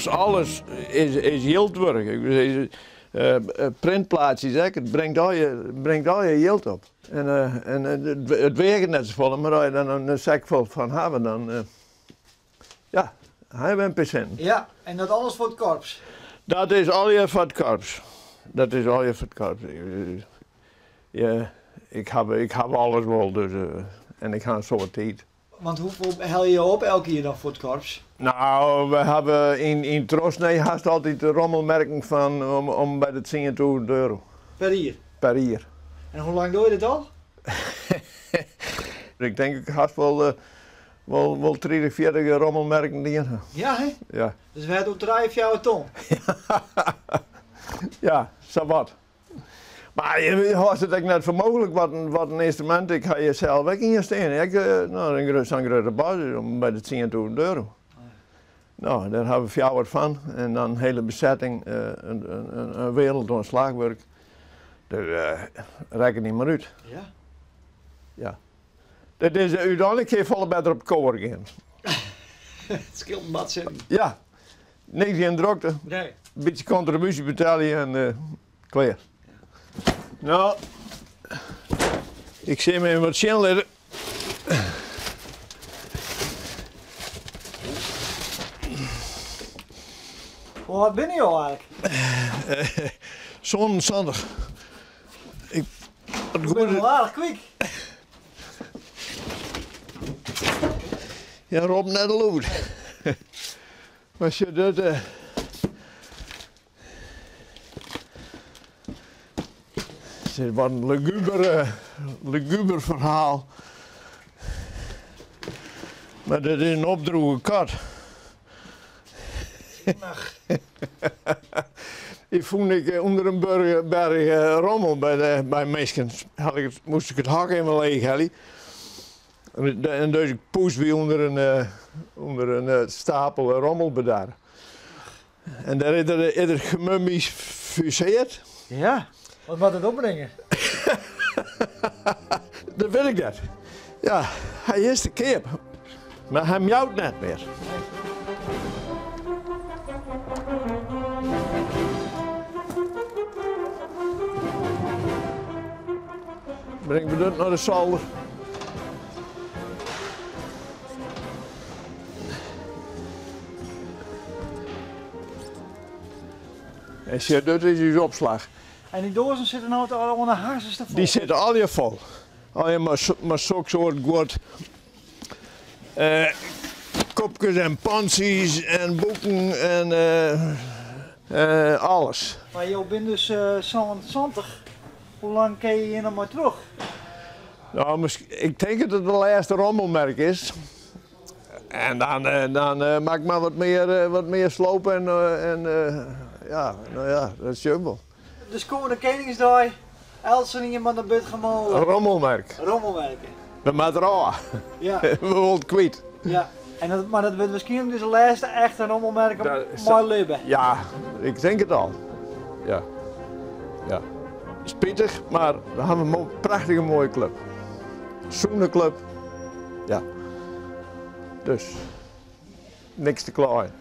korps, alles is, is jildwurk. Printplaatsjes ek, it bringt allegear, bringt allegear jild op. En, en it weaget net safolle, mar as je dan in sek fol fan hawwe, dan ja, ha je wer in pear sinten. Ja, en dat alles foar it korps? Dat is allegear foar it korps. Dat is allegear foar it korps. Ja, ik haw, ik haw alles wol, dus, en ik ha in soad tiid. Want hoefolle helje jo op elk jier dan foar it korps? No, we hawwe yn, yn trochsnee hast altyd rommelmerken fan om, om by de 10.000 euro. Per jier? Per jier. En hoe lang dogge je dit al? Ik tink ik hast wol, wol, wol 30, 40 rommelmerken dien ha. Ja, hè? Ja. Dus we ha it oer trije, fjouwer ton? Ja, sawat. Mar je hâldst it ek net foar mooglik wat in, wat in ynstrumint. Ik ha hjir sels ek ien stean. Ek, no, in sa'n grutte bas is om by de 10.000 euro. No, dêr ha we fjouwer fan. En dan in hiele besetting, in, in, in wereld oan slachwurk. Dus rekkenje mar út. Ja. Ja. Dit is úteinlik kin je folle better op koar gean. It skeelt in bot sinten. Ja. Niks gjin drokte. Nee. Bytsje kontribúsje betelje en uh, klear. No, ik sil jim even wat sjen litte. Hoe âld binne jo eigentlik? 77. Ik, it goede... wol aardich kwyk. Ja, rop net lûd. Mar sjoch, dat. Uh, it is wat in luguber, uh, luguber ferhaal. Mar dit is in opdroege kat. Dy fûn ik ûnder in berch rommel by, de, by minsken. Had ik, moast ik it hok even leech helje. En dizze poes wie ûnder in, ûnder in stapel rommel bedarre. En dêr is er, is er gemummifiseard. Ja, wat moat it opbringe? Dat wit ik net. Ja, hy is te keap. Mar hy miaut net mear. Bring we dat nei de solder. En sjoch, dat is ús opslach. En dy doazen sitte no oan de harsens te fol? Dy sitte allegear fol. Allegear mei, mei sok soart guod. Uh, kopkes en pantsjes en boeken en uh, uh, alles. Mar jo binne dus 77. Hoe lang kinne je hjir noch mei troch? No, ik tink dat it de lêste rommelmerk is. En dan, dan moat ik mar wat mear, wat mear slope en, en ja, no ja, dat sjoch ik wol. Dus kommende Keningsdei, eltsenien moat nei Bitgummole. Rommelmerk. Rommelmerke. We moatte derôf. Ja. We wolle it kwyt. Ja. En dat, mar dat wurdt wierskynlik dus de lêste echte rommelmerk mei libbe. Ja, ik tink it al. Ja. Ja. Spitich, mar we hawwe in prachtige moaie klup. Sûne klup. Ja. Dus, niks te kleien.